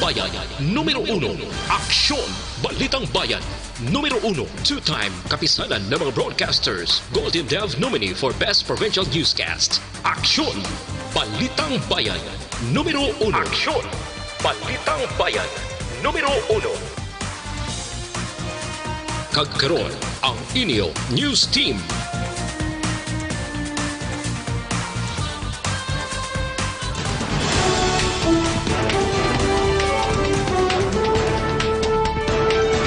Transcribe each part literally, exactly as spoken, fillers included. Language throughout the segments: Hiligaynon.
Bayan, numero uno. Aksyon, Balitang Bayan, numero uno. Two-time kapisanan ng mga broadcasters, Golden Dove nominee for Best Provincial Newscast. Aksyon, Balitang Bayan, numero uno. Aksyon, Balitang Bayan, numero uno. Kag karon, ang inyo news team.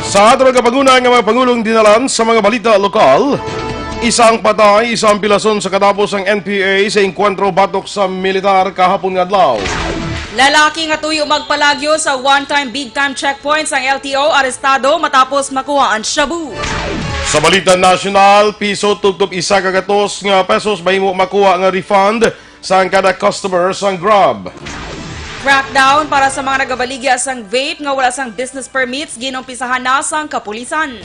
Sa aton nga paguna nga mga pangulong dinalan sa mga balita lokal, isang patay, isang pilason sa katapos ang N P A sa engkwentro batok sa militar kahapon nga adlaw. Lalaki nga tuyo magpalagyo sa one-time, big-time checkpoints ang L T O arestado matapos makuha ang shabu. Sa balita nasyonal, piso tubtob isa ka gatos nga pesos mahimo makuha nga refund sang kada customer sang Grab. Crackdown para sa mga nagabaligya sang vape nga wala sang business permits ginumpisahan na sang kapulisan.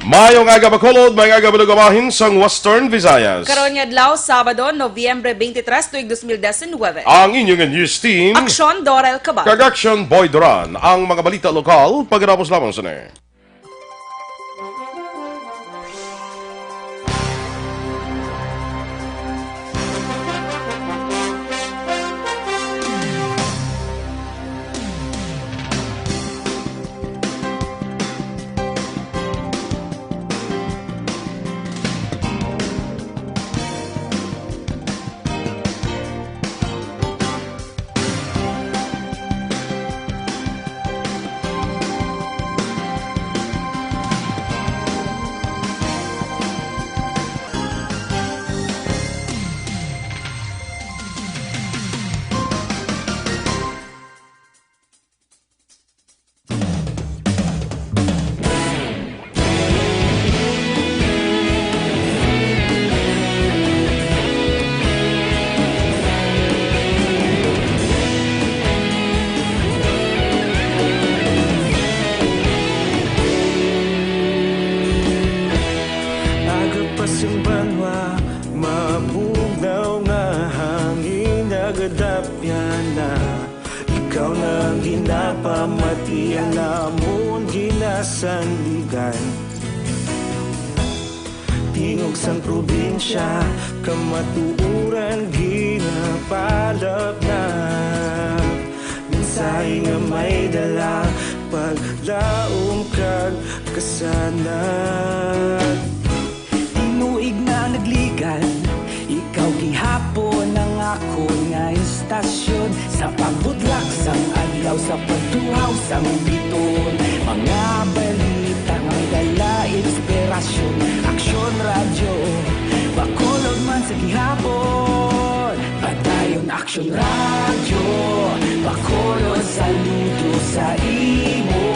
Maayong aga, Bacolod, maayong aga, Balugabahin sang Western Visayas. Karon nga adlaw, Sabado, Nobyembre twenty-three, tuig dos mil diecinuebe. Ang inyo nga news team, Aksyon, Dorel Cabal. Kag Aksyon, Boy Duran. Ang mga balita lokal, pagkatapos lamang sini. Aga pa sing banwa, mabugnaw nga hangin nagadapyan na. Ikaw na ang ginapamati, ang amon ginasandigan. Tingog sang probinsya, kamatuoran ginapalapnap. Mensahe nga may dala, paglaom kag kasanag. Tinuig na nagligad, ikaw gihapon ang akon nga istasyon. Sa pagbutlak sang adlaw, sa pagtuhaw sang bituon, mga balita nga may dala inspirasyon. Aksyon Radyo, Bacolod man sa gihapon. Padayon Aksyon Radyo, Bacolod, saludo sa imo.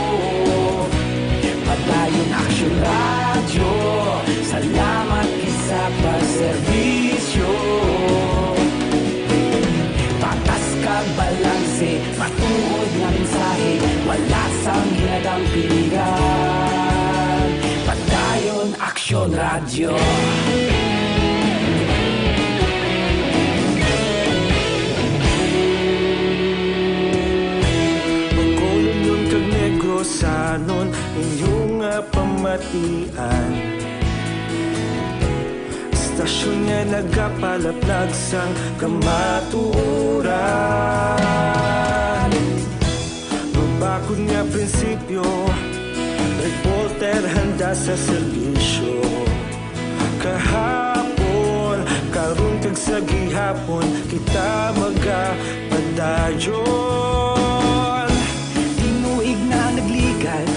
Padayon Aksyon Radyo, salamat gid sa pagserbisyo. Patas kag balanse, matuod nga mensahe, wala sang ginadampingan. Padayon Aksyon Radyo. Bacolodnon kag Negrosanon, inyo nga pamatian. Istasyon nga nagapalaplag sang kamatuoran. Mabakod nga prinsipyo, reporter handa sa serbisyo. Kahapon, karon kag sa gihapon, kita magapadayon. Tinuig na nagligad,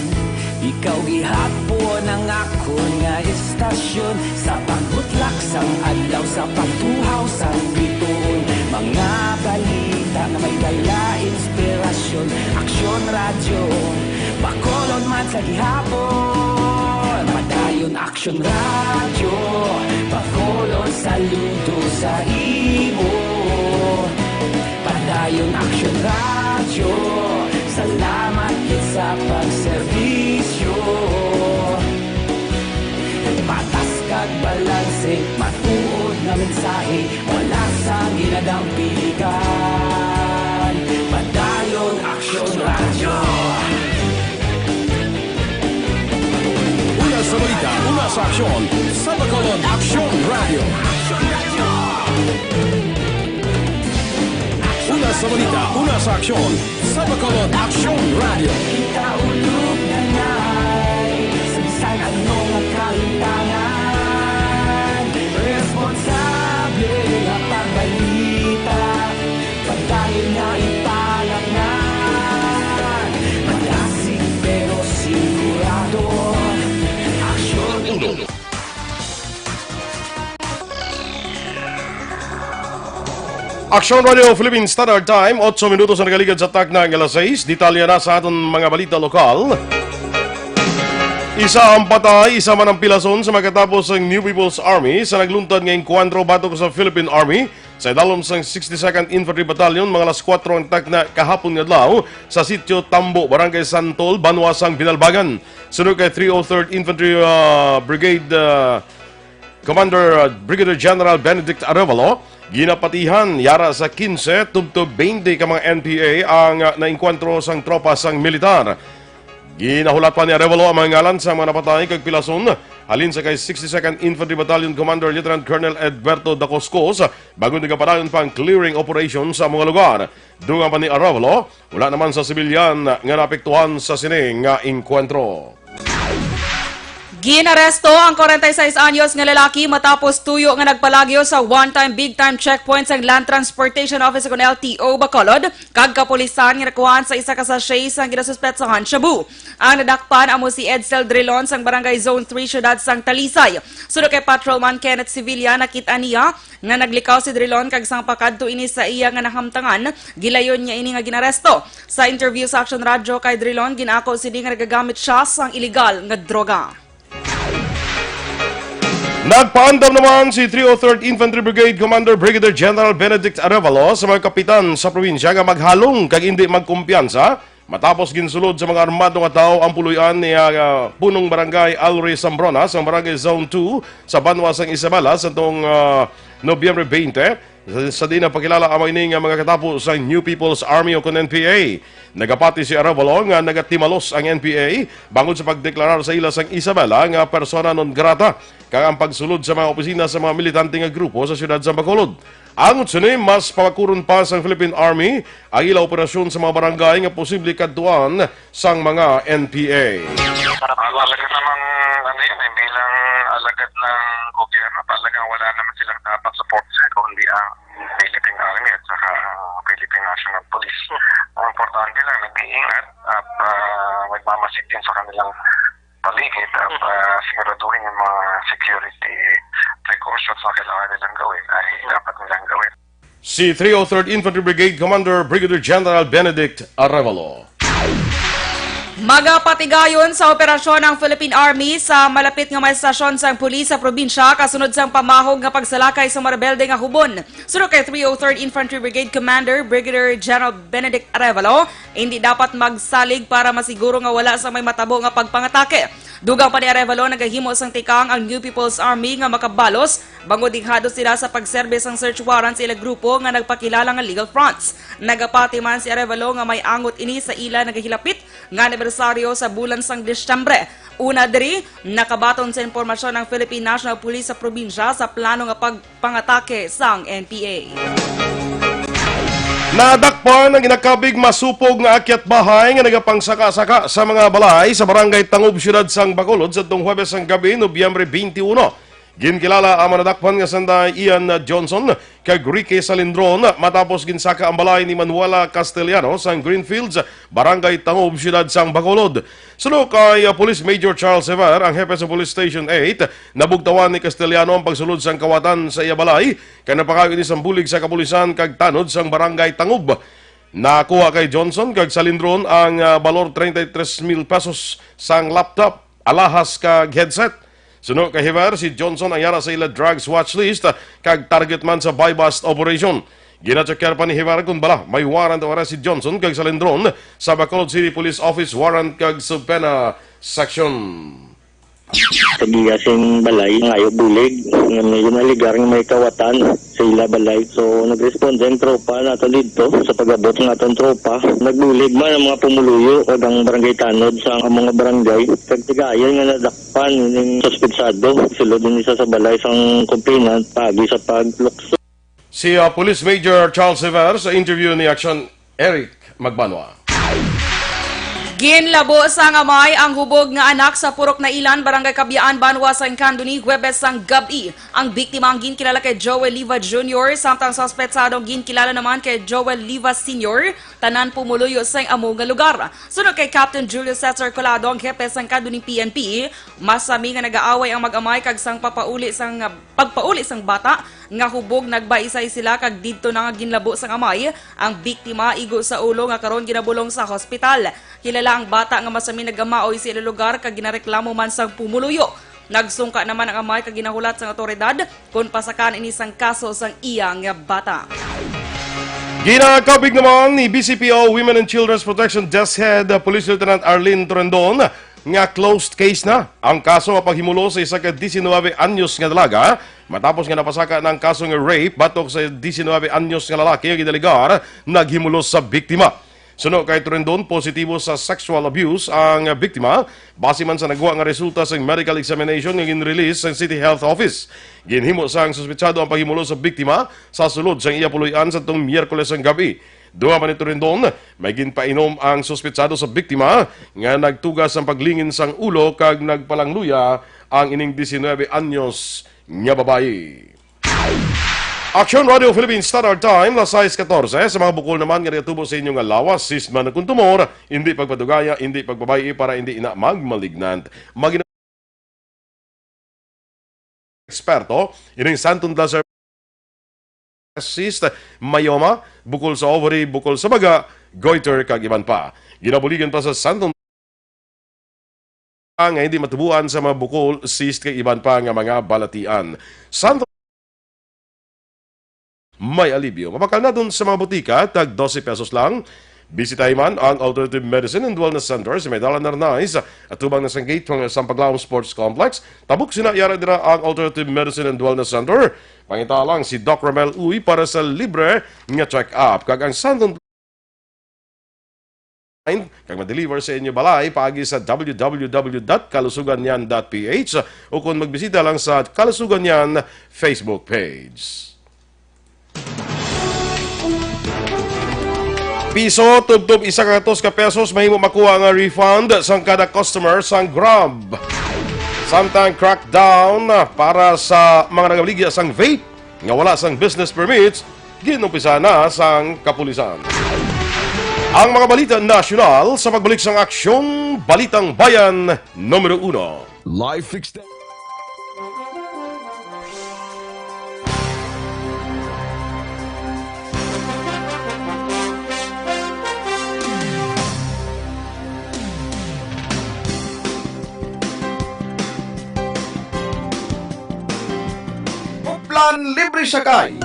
ikaw gihapon ang akon nga istasyon. Sa pagbutlak sang adlaw, sa pagtuhaw sang bituon, mga balita nga may dala inspirasyon. Aksyon Radyo, Bacolod man sa gihapon. Padayon Aksyon Radyo, Bacolod, saludo sa imo. Padayon Aksyon Radyo, salamat gid sa pagserbisyo. Patas kag balanse, matuod nga mensahe, wala sang ginadampingan. Padayon Sa aksyon, sa Bacolod Aksyon Radio. Una sa balita, una sa aksyon, sa Bacolod Aksyon Radio. Kita ulog na ngay, sa bisan ano nga kahitangan, responsable nga pagbalita, padayon nga ipalanan, malasig pero sigurado, Aksyon Uno. Aksyon Radio Philippine Standard Time, otso minutos ang nagaligad sa takna nga alas sais. Detalye na sa aton mga balita lokal. Isa ang patay, isa man ang pilason sa makatapos ang New People's Army sa nagluntad nga engkwentro batok sa Philippine Army sa idalom sang sixty-second Infantry Battalion, mga alas kuwatro ang takna kahapon nga adlaw sa Sitio Tambo, Barangay Santol, Banwa sang Binalbagan. Suno kay three oh third Infantry, ah, Brigade, ah, Commander, uh, Brigadier General Benedict Arevalo, ginapatihan yara sa quince tubtob twenty ka mga N P A ang, uh, naengkwentro sang tropa sang militar. Ginahulat pa ni Arevalo ang mga ngalan sa mga napatay kag pilason halin sa kay sixty-second Infantry Battalion Commander Lieutenant Colonel Edberto Dacoscos, bangod nagapadayon pa ang clearing operation sa mga lugar. Dugang pa ni Arevalo, wala naman sa sibilyan nga naapektuhan sa sini nga engkwentro. Ginaresto ang kwarenta y seis anyos nga lalaki matapos tuyo nga nagpalagyo sa One Time Big Time Checkpoint sang Land Transportation Office, kon L T O, Bacolod, kag kapulisan nga nakuhaan sa isa ka sachet sang ginasuspetsahan shabu. Ang nadakpan amo si Edsel Drilon sang Barangay Zone three, Siyudad sang Talisay. Suno kay Patrolman Kenneth Sevilla, nakit-an niya nga naglikaw si Drilon kag sang pakadto ini sa iya nga nahamtangan, gilayon niya ini nga ginaresto. Sa interview sa Action Radyo kay Drilon, gin-ako sini nga nagagamit siya sang iligal nga droga. Nagpaandam naman si three oh third Infantry Brigade Commander Brigadier General Benedict Arevalo sa mga kapitan sa probinsya nga maghalong kag indi magkumpiyansa matapos ginsulod sa mga armado nga tawo ang puloy-an ni, ah, punong barangay Alri Sambrona sa Barangay Zone two sa banwa sang Isabela sa tong, ah, Nobyembre twenty. Sa, sa diin nagpakilala amo ini nga mga katapo sa New People's Army o kon N P A. Nagapati si Arevalo nga nagatimalos ang N P A bangod sa pagdeklarar sa ila sang Isabela nga persona non grata kag ang pagsulod sa mga opisina sa mga militante nga grupo sa siyudad sa Bacolod. Angot sini, mas pabakuron pa sang Philippine Army ang ila operasyon sa mga barangay nga posible kadtuan sang mga N P A. Para talaga namang, ano yun, eh, bilang alagad ng gobyerno, talagang wala naman silang dapat support, sir, kundi ang Philippine Army at saka ang Philippine National Police. Ang importante lang, nag-iingat at, ah, nagmamasid din sa kanilang paligid at, ah, siguraduhin yung mga security precautions na kailangan nilang gawin ay dapat nilang gawin. Si three oh third Infantry Brigade Commander Brigadier General Benedict Arevalo. Magapatigayon sa operasyon ang Philippine Army sa malapit nga mga estasyon sang pulis sa probinsya kasunod sang pamahog nga pagsalakay sa mga rebelde nga hubon. Suno kay three oh third Infantry Brigade Commander Brigadier General Benedict Arevalo, hindi dapat magsalig para masiguro nga wala sa may matabo nga pagpangatake. Dugang pa ni Arevalo, nagahimo sang tikang ang New People's Army nga makabalos bangod ihado sila sa pagserbe sang search warrant sa ila grupo nga nagpakilala nga Legal Fronts. Nagapati man si Arevalo nga may angot ini sa ila nagahilapit nga anibersaryo sa bulan sang Disyembre. Una diri, nakabaton sa impormasyon ang Philippine National Police sa probinsya sa plano nga pagpangatake sang N P A. Nadakpan ang ginakabig masupog nga akyat bahay nga nagapangsaka-saka sa mga balay sa Barangay Tangob, Siyudad sang Bacolod, sa tong Huwebes sang gabi, Nobyembre twenty-one. Ginkilala ang mga nadakpan nga sanday Ian Johnson kag Ricky Salindron matapos ginsaka ang balay ni Manuela Castellano sang Greenfields, Barangay Tangob, Siyudad sang Bacolod. Suno kay, uh, Police Major Charles Sever, ang hepe sa Police Station eight, nabugtawan ni Castellano ang pagsulod sang kawatan sa iya balay kag nagpakayo ini sang bulig sa kapulisan kag tanod sang Barangay Tangob. Nakuha kay Johnson kag Salindron ang, uh, balor treinta y tres mil pesos sang laptop, alahas kag headset. Suno kay Hever, si Johnson ang yara sa ila drugs watch list kag target man sa buy-bust operation. Ginacheckar pa ni Hever kon bala may warrant of arrest si Johnson kag Salindron sa Bacolod City Police Office Warrant kag Subpoena Section. Sa giya sing balay, ngayo bulig, nga may ginaligar nga may kawatan sa ila balay. So, nag-respond ang tropa nato dito sa pag-abot ng atong tropa. Nagbulig man ang mga pumuluyo kag ang barangay tanod sa mga barangay. Kag tigayon nga nadakpan ning suspetsado, sulod ni sa, sa balay sang complainant, pagi sa paglukso. Si, ah, Police Major Charles Sever sa interview ni Action Eric Magbanwa. Ginlabo sang amay ang hubog nga anak sa Purok Nailan, Barangay Kabyaan, Banwa sang Candoni, Huwebes sang gab-i. Ang biktima ang ginkilala kay Joel Liva Junior, samtang suspetsadong ginkilala naman kay Joel Liva Senior, tanan pumuluyo sang amo nga lugar. Suno kay Captain Julio Cesar Colado, ang hepe sang Candoni P N P, masami nga nag-aaway ang mag-amay kag sang papauli sang pagpauli sang bata nga hubog, nagbaisay sila kag didto na nga ginlabo sang amay ang biktima igo sa ulo nga karon ginabulong sa hospital. Kilala ang bata nga masami nagamaoy sa ila lugar kag ginareklamo man sang pumuluyo. Nagsungka naman ang amay kag ginahulat sang awtoridad kon pasakan ini sang kaso sang iya nga bata. Ginakabig naman ni B C P O Women and Children's Protection Desk Head, uh, Police Lieutenant Arlene Torendon, nga closed case na ang kaso nga paghimulos sa isa ka diecinuebe anyos nga dalaga matapos nga napasaka na ang kaso nga rape batok sa diecinuebe anyos nga lalaki nga ginaligar naghimulos sa biktima. Suno kay Torendon, positibo sa sexual abuse ang biktima base man sa nagwa nga resulta sang medical examination nga ginrelease sang City Health Office. Ginhimo sang suspetsado ang paghimulos sa biktima sa sulod sang iya puloy-an sa tong Miyerkules sang gab-i. Duha man ni Torendon, may ginpainom ang suspetsado sa biktima nga nagtugas sang paglingin sang ulo kag nagpalangluya ang ining diecinuebe anyos nga babayi. Action Radio Philippines Standard Time, las sais katorse. Sa mga bukol naman nga nagatubo sa inyo nga lawas, sisma na kuntumor, hindi pagpadugaya, hindi pagbabayi para hindi ina magmalignant. Magin- eksperto ining Santon Plaza, cyst, myoma, bukol sa ovary, bukol sa baga, goiter, kag iban pa. Ginabuligan pa sa Santon nga hindi matubuan sa mga bukol, cyst, kag iban pa nga mga balatian. Santon may alibyo. Mabakal naton sa mga butika, tag dose pesos lang. Bisitahi man ang Alternative Medicine and Wellness Center sa may Dalan Arnaiz, atubang na sang gate sang Paglaom Sports Complex. Tabok sina, yara dira ang Alternative Medicine and Wellness Center. Pangita lang si Doc Romel Uy para sa libre nga check-up. Kag ang Santon Online, kag ma-deliver sa inyo balay paagi sa W W W dot kalusuganyan dot P H o kung magbisita lang sa Kalusuganyan Facebook page. Piso, tubtob isa ka gatos ka pesos mahimo makuha nga refund sang kada customer sang Grab. Samtang crackdown para sa mga nagabaligya sang vape nga wala sang business permits, ginumpisa na sang kapulisan. Ang mga balita nasyonal sa pagbalik sang Aksyong Balitang Bayan numero uno. Life extend. Uplan libre sakay.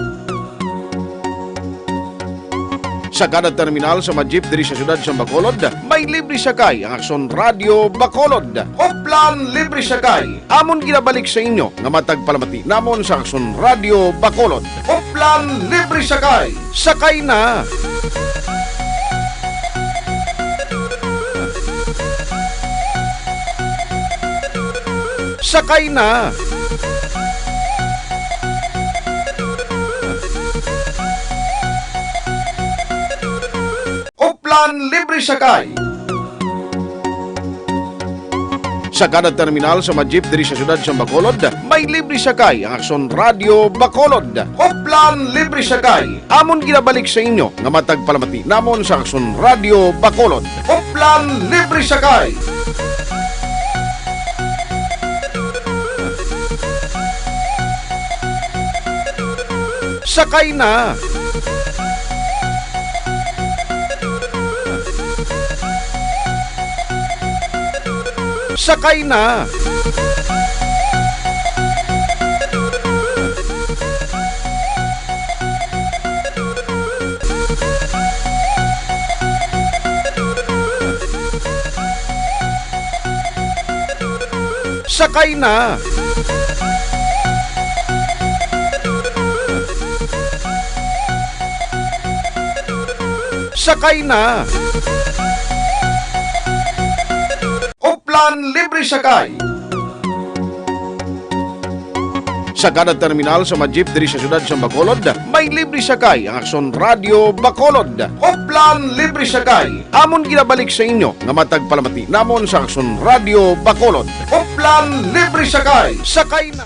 Sa kada terminal sa mga jeep diri sa siyudad sa Bacolod, may libre sakay ang Aksyon Radyo Bacolod. Uplan libre sakay. Amon ginabalik sa inyo nga matag palamati namon sa Aksyon Radyo Bacolod. Uplan libre sakay. Sakay na! Sakay na! Uplan libre sakay. Sa kada terminal sa mga jeep diri sa siyudad sa Bacolod, may libre sakay ang Aksyon Radyo Bacolod. Uplan libre sakay. Amon ginabalik sa inyo nga matag palamati namon sa Aksyon Radyo Bacolod. Uplan libre sakay. Sakay na! Sakay na! Sakay na! Sakay na! Uplan Libre Sakay. Sa kada terminal sa mga jeep diri sa siyudad sa Bacolod, may libre sakay ang Aksyon Radyo Bacolod. Uplan Libre Sakay. Amon ginabalik sa inyo nga matag palamati namon sa Aksyon Radyo Bacolod. Uplan Libre Sakay. Sakay na.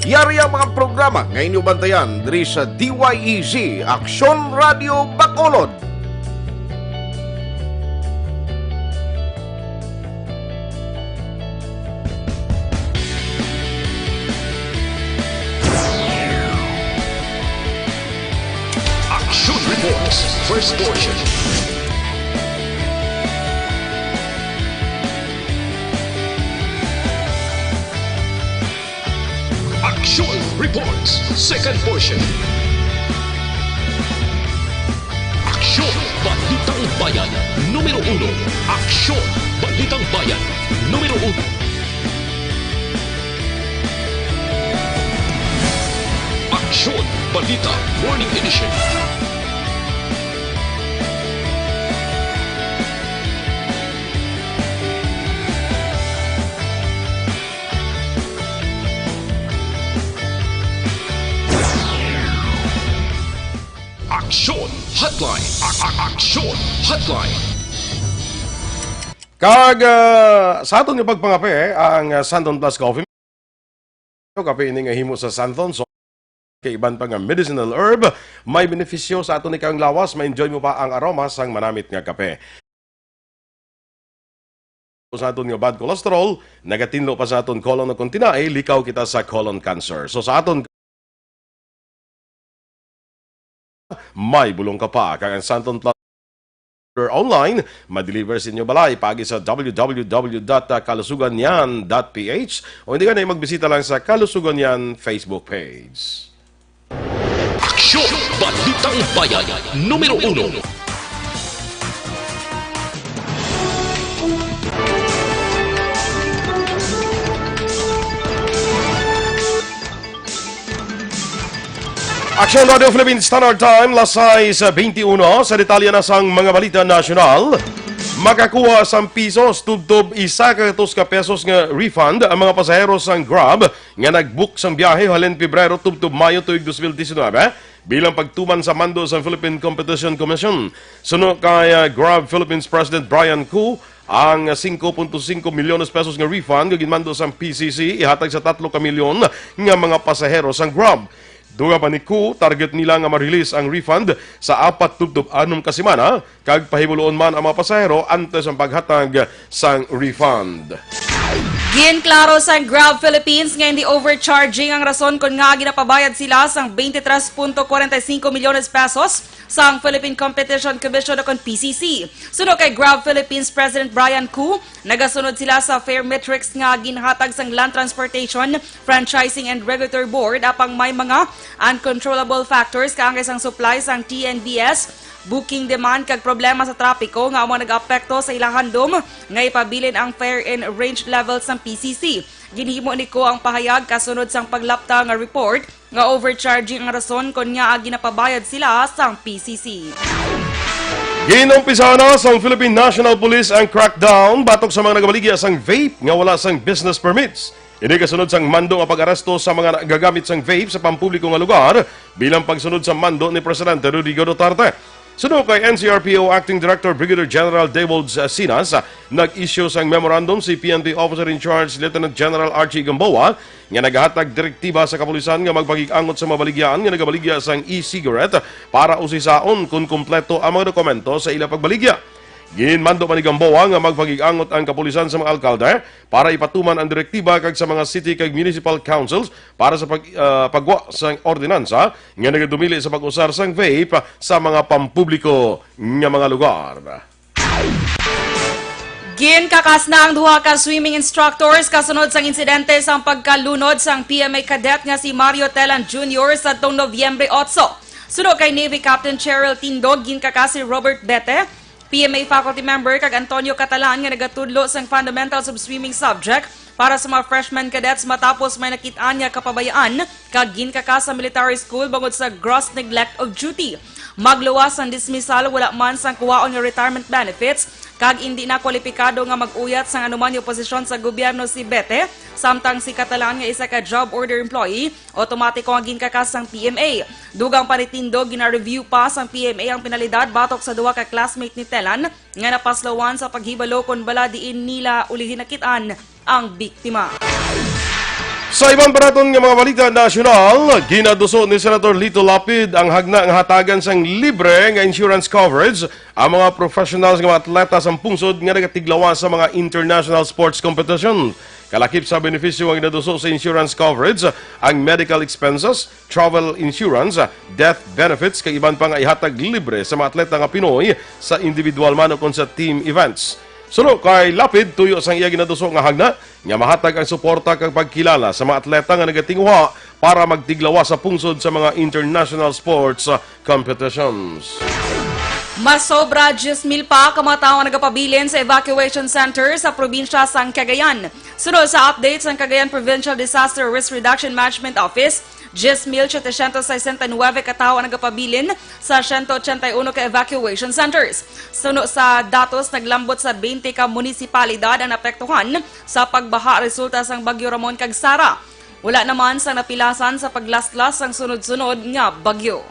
Yari ang mga programa nga inyo bantayan diri sa D Y E Z, Aksyon Radio Bacolod. Action Reports, first portion. Action Reports, second portion. Aksyon, Balitang Bayan, numero uno. Aksyon, Balitang Bayan, numero uno. Aksyon, Balita, Morning Edition. Aksyon Hotline. A- a- Aksyon Hotline. Kag, ah, sa aton nga pagpangape, ang, ah, Santon Plus Coffee, kape ini nga himo sa Santon, so, kay iban pa nga medicinal herb, may benepisyo sa aton ikaang lawas, ma-enjoy mo pa ang aroma sang manamit nga kape. Sa aton nga bad cholesterol, nagatinlo pa sa aton colon, o kung tinai, likaw kita sa colon cancer. So, sa aton, may bulong ka pa, kag ang Santon Plus Order online, ma-deliver sa inyo balay paagi sa w w w dot kalusuganyan dot p h, o hindi ka na, magbisita lang sa Kalusuganyan Facebook page. Aksyon, Balitang Bayan, numero uno. Aksyon Radio Philippines Standard Time, las sais beintiuno. Sa detalye na sang mga balita nasyonal, makakuha sang pisos tubtob isa ka gatos ka pesos nga refund ang mga pasahero sang Grab nga nag-book sang biyahe halin Pebrero tubtob Mayo tuig dos mil diecinuebe, bilang pagtuman sa mando sa Philippine Competition Commission. Suno kay, ah, Grab Philippines President Brian Koo, ang singko punto singko milyones pesos nga refund nga ginmando sang P C C ihatag sa tatlo ka milyon nga mga pasahero sang Grab. Dugang pa ni Koo, target nila nga ma-release ang refund sa apat tubtob anom ka semana, kag pahimuloon man ang mga pasahero antes ang paghatag sang refund. Ginklaro sang Grab Philippines nga hindi overcharging ang rason kon ngaa ginapabayad sila sang twenty-three point forty-five milyones pesos sang Philippine Competition Commission o kon P C C. Suno kay Grab Philippines President Brian Koo, nagasunod sila sa fare matrix nga ginhatag sang Land Transportation, Franchising and Regulatory Board, apang may mga uncontrollable factors kaangay sang supply sang T N B S, booking demand kag problema sa trapiko nga amo nag-apekto sa ila handom nga ipabilin ang fare in range level sang P C C. Ginhimo ni Koo ang pahayag kasunod sang paglapta nga report nga overcharging ang rason kon ngaa ginapabayad sila sang P C C. Ginumpisahan na sang Philippine National Police ang crackdown batok sa mga nagabaligya sang vape nga wala sang business permits. Ini kasunod sang mando nga pag-aresto sa mga nagagamit sang vape sa pampubliko nga lugar bilang pagsunod sa mando ni Presidente Rodrigo Duterte. Suno kay N C R P O Acting Director Brigadier General Daybold Sinas, nag-issue sang memorandum si P N P Officer in Charge Lieutenant General Archie Gamboa nga nagahatag direktiba sa kapulisan nga magpakig-angot sa mga baligyaan nga nagabaligya sang e-cigarette para usisaon kon kompleto ang mga dokumento sa ila pagbaligya. Ginmando man ni Gamboa nga magpakig-angot ang kapulisan sa mga alkalde para ipatuman ang direktiba kag sa mga city kag municipal councils para sa pag, ah, pagwa sang ordinansa nga nagadumili sa pag-usar sang vape sa mga pampubliko nga mga lugar. Ginkakas na ang duha ka swimming instructors kasunod sang insidente sang pagkalunod sang P M A cadet nga si Mario Telan Junior sadtong Nobyembre otso. Suno kay Navy Captain Cheryl Tindog, ginkakas si Robert Bete, P M A faculty member, kag Antonio Catalan nga nagatudlo sang fundamentals of swimming subject para sa mga freshman cadets matapos may nakit-an nga kapabayaan kag ginkakas sa military school bangod sa gross neglect of duty. Magluwas ang dismissal, wala man sang kuwaon nga retirement benefits, kag indi na kwalipikado nga mag-uyat sang anuman nga posisyon sa gobyerno si Bete, samtang si Catalan nga isa ka job order employee, automatiko nga ginkakas sang P M A. Dugang pa ni Tindog, gina-review pa sang P M A ang penalidad batok sa duha ka classmate ni Telan nga napaslawan sa paghibalo kon bala diin nila ulihi nakit-an ang biktima. Sa iban pa naton nga mga balita nasyonal, ginaduso ni Senator Lito Lapid ang hagna nga hatagan sang libre nga insurance coverage ang mga professionals nga mga atleta sang pungsod nga nagatiglawas sa mga international sports competition. Kalakip sa benepisyo nga ginaduso sa insurance coverage ang medical expenses, travel insurance, death benefits, kag iban pa nga ihatag libre sa mga atleta nga Pinoy sa individual man ukon sa team events. Suno kay Lapid, tuyo sang iya ginaduso nga hagna nga mahatag ang suporta kag pagkilala sa mga atleta nga nagatinguha para magtiglawas sa pungsod sa mga international sports, ah, competitions. Masobra diyes mil pa ka mga tawo ang nagapabilin sa evacuation center sa probinsya sang Cagayan. Suno sa update sang Cagayan Provincial Disaster Risk Reduction Management Office, diyes mil setecientos sesenta y nueve ka tawo ang nagapabilin sa siyento ochenta y uno ka evacuation centers. Suno sa datos, naglambot sa twenty ka munisipalidad ang naapektuhan sa pagbaha resulta sang Bagyo Ramon kag Sara. Wala naman sang napilasan sa paglastlas sang sunod-sunod nga bagyo.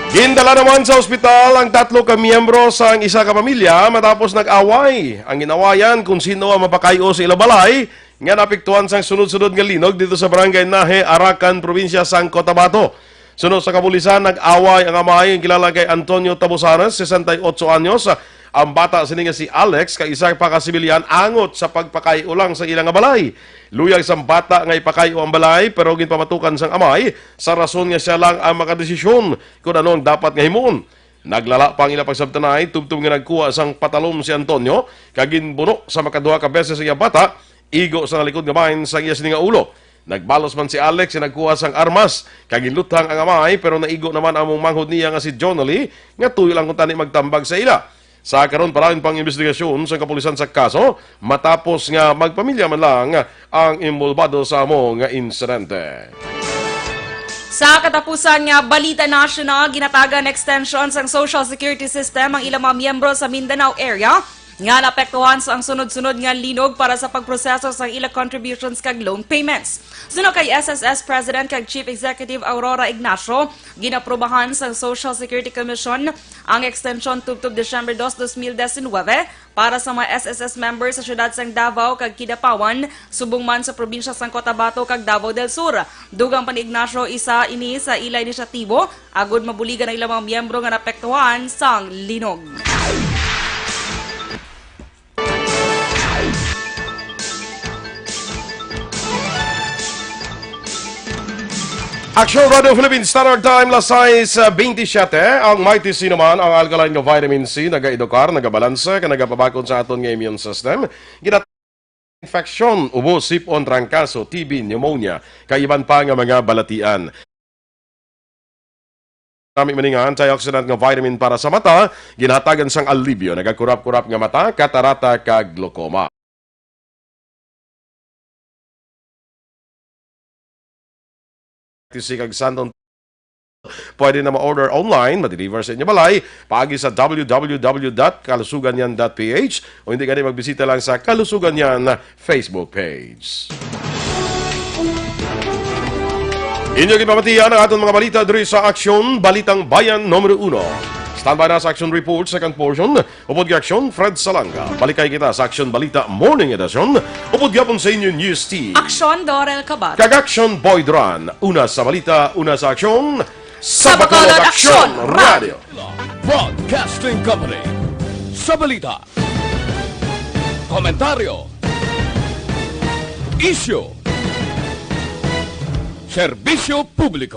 Gindala naman sa ospital ang tatlo ka miyembro sang isa ka pamilya matapos nag-away. Ang ginawayan kung sino ang mapakayo sa ila balay nga naapektuhan sang sunod-sunod nga linog dito sa Barangay Nahe, Arakan, Probinsya sang Cotabato. Suno sa kapulisan, nag-away ang amay nga kilala kay Antonio Tabusares, sesenta y ocho anyos. Ang bata sini nga si Alex kay isa pa ka sibilyan angot sa pagpakayo lang sa ila nga balay. Luyag sang bata nga ipakayo ang balay, pero ginpamatukan sang amay sa rason nga siya lang ang makadesisyon kon ano ang dapat nga himuon. Naglala pa ang ila pagsabtanay tubtob nga nagkuha sang patalom si Antonio kag ginbuno sa makaduha ka beses ang iya bata, igo sa nalikod nga bahin sang iya sini nga ulo. Nagbalos man si Alex nga nagkuha sang armas kag ginluthang ang amay, pero naigo naman ang among manghod niya nga si Jonely, nga tuyo lang kuntani magtambag sa ila. Sa karon, palain pa ang imbestigasyon sa kapulisan sa kaso, matapos nga magpamilya man lang ang inbolbado sa amo nga insidente. Sa katapusan nga balita nasyonal, ginatagan extension sang Social Security System ang ilang mga miyembro sa Mindanao area nga naapektuhan sa ang sunod-sunod nga linog para sa pagproseso sang ila contributions kag loan payments. Suno kay S S S President kag Chief Executive Aurora Ignacio, ginaprubahan sang Social Security Commission ang extension tubtob December dos, dos mil diecinuebe para sa mga S S S members sa siyudad sang Davao kag Kidapawan, subong man sa probinsya sang Cotabato kag Davao del Sur. Dugang pa ni Ignacio, isa ini sa ila inisyatibo agud mabuligan ang ilang mga miyembro nga naapektuhan sang linog. Aksyon Radio Philippines Standard Time, las sais veintisiete. Ang Mighty C naman, ang alkaline nga vitamin C, nagaedukar, nagabalanse, kag nagapabakod sa aton nga immune system. Ginat- infection, ubo, sipon, trangkaso, T B, pneumonia, kag iban pa nga mga balatian. Nami man nga antioxidant nga vitamin para sa mata, ginahatagan sang alibyo, nagakurap-kurap nga mata, katarata, kag glaucoma. T C kag Santon. Pwede na ma-order online, ma-deliver sa inyo balay, paagi sa W W W dot kalusuganyan dot P H, o hindi gani magbisita lang sa Kalusuganyan Facebook page. Inyo ginpamatian ang aton mga balita diri sa Aksyon, Balitang Bayan Numero Uno. Standby na sa Aksyon Report, second portion. Upod kay Aksyon, Fred Salanga. Balikay kita sa Aksyon Balita Morning Edition. Upod gyapon sa inyo News Team. Aksyon, Dorel Cabat. Kag Aksyon, Boy Duran. Una sa balita, una sa aksyon. Sa Bacolod, Aksyon Radio. Broadcasting Company. Sa balita, komentaryo, isyu, serbisyo publiko.